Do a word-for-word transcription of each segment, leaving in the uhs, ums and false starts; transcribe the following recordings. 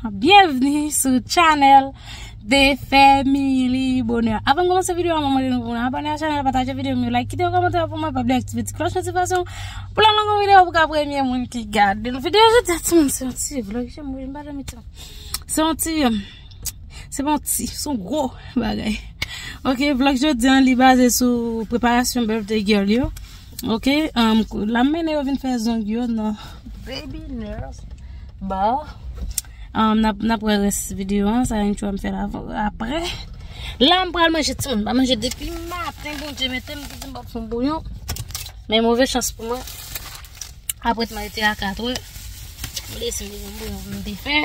Byenvni sou channel de Family Bonheur. Avan m kòmanse videyo a, mwen mande nou pou nou abòne a channel, pataje videyo m yo, like, kite yon kòmantè pou mwen, pa bliye aktive ti klòch notifikasyon pou lè m lage yon videyo pou ka premye moun ki gade. Videyo jodi a, timoun, se yon ti vlog, jan m pa dòmi, timoun. Se yon ti, um, se pa yon ti, se yon gwo bagay. Ok, vlog jodi a, li baze sou preparasyon birthday girl yo. Ok, um, la m mennen yo vin fè zong yo nan Baby Nails Bar. Um, n ap, n ap wè rès videyo an, sa intro a m fè la apre. La m pral manje, timoun, m pa manje depi maten, Bondye mete m, li di m p ap fè yon bouyon. Men move chans pou mwen, apre m rete a kat è, m lese m bezwen bouyon pou m te fè.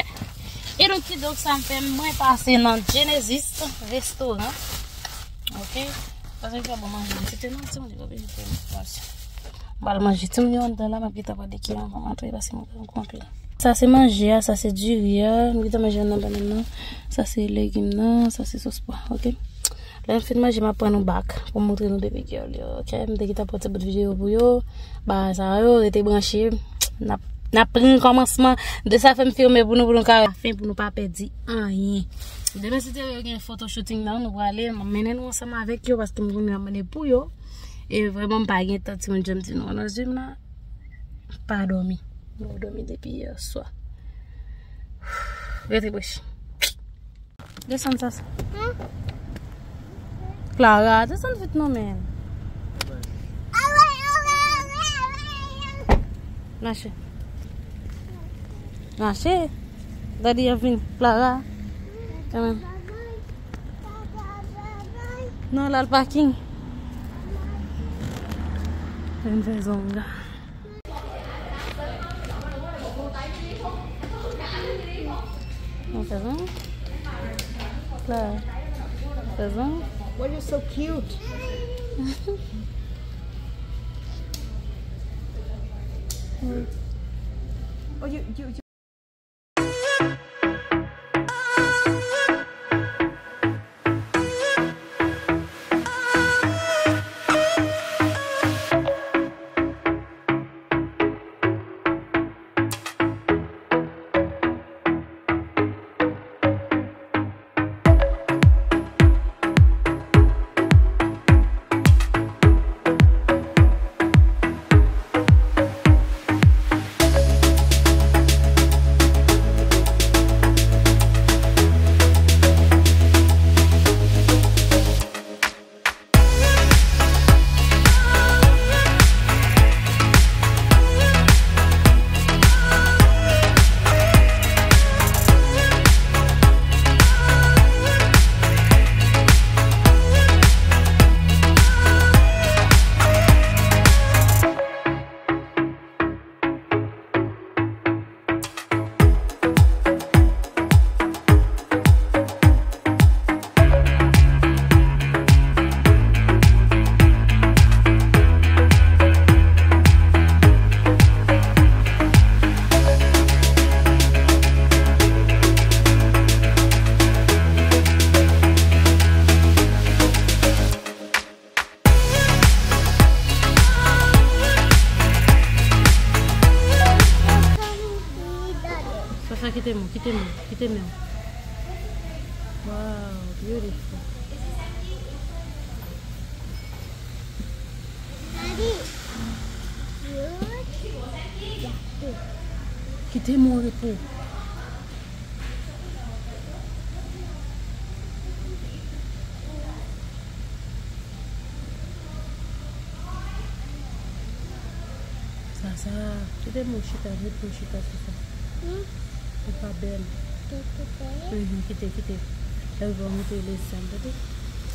E donk, kidonk, sa m fè, mwen pase nan Genesis Restaurant. Ok? Paske fè bon manje. Se te nan ti manje, pa bezwen fè manje. M pral manje. Timoun yo anndan la, m ap gentan pale ki an, antre, paske mwen pran anpil. Sa se manje a, sa se diri a, nou gentan manje nan bannann nan. Sa se legim nan, sa se sòs pwa, ok? Lè m fin manje, m ap pran nou back pou m montre nou baby girl yo, ok? M te gentan pran ti bout videyo pou yo, bagay sa yo, rete branche. N ap, n ap pran kòmansman de sa fè m filme pou nou, pou nou ka fen, pou nou pa pèdi anyen. Demen si te gen photo shooting nan, nou prale, m ap mennen nou ansanm avèk yo, paske m konnen m ap mennen pou yo. E vrèman, m pa gen tan, timoun, jan m di nou an nan zye m la, pa dòmi. Nou dòmi depi yè swa. Rete branche. Desann sa. Clara, desann vit non, men. Mache. Mache. Daddy ap vin. Clara. Kanmenm. Non, l al parking. Vin fè zong. Fè zong. Clara. Fè zong. Why you so cute? Oh, you, you, you Sasha, kite m, kite m, kite m. Wow, beautiful. Kite m an repo. Sa, sa, kite m chita, met m chita sou sa. Hmm? Ou pa bèl. Tout, tout, tout. Mhm, kite, kite. Lè w va monte lèzanm, tande?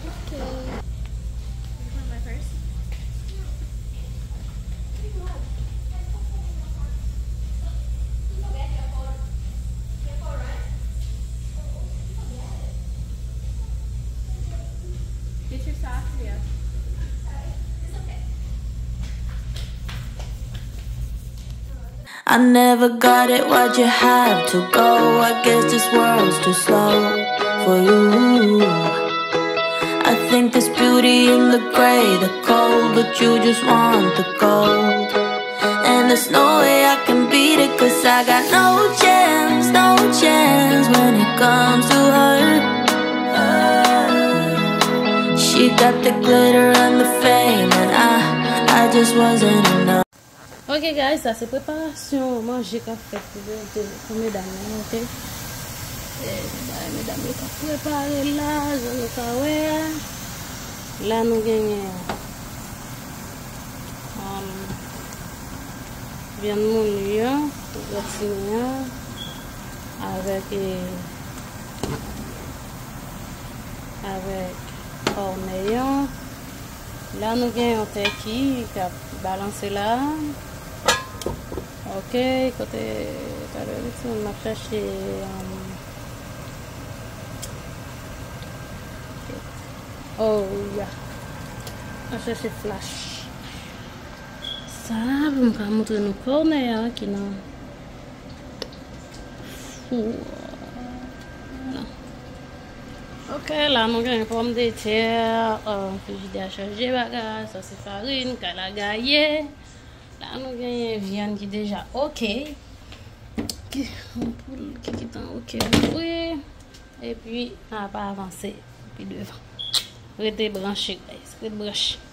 Ok. Get your sauce, Leah. I never got it, why'd you have to go? I guess this world's too slow for you. I think there's beauty in the gray, the cold, but you just want the gold. And there's no way I can beat it, 'cause I got no chance, no chance. Got the glitter and the fame, and I, I just wasn't enough. Ok guys, sa se preparasyon manje k ap fèt pou, pou medam yo, ok? E, bagay medam yo k ap prepare la, jan nou ka wè a. La nou genyen, um, vyann mouli an, gratine an, avèk, e, avèk kònèy an. La nou gen yon tèki k ap balanse la. Ok, kote, talè m ap chache, um, oh, yeah. M ap chache flash. Sa, pou m ka montre nou kònèy an ki nan fou an. Ok, la nou gen pòmdetè, euh, frijidè a chaje bagay, sa se farin, kay la gaye. La nou gen vyann ki deja ok. Ki, yon poul ki gentan ok wi. Epi, n ap avanse pi devan. Rete branche, guys. Rete branche.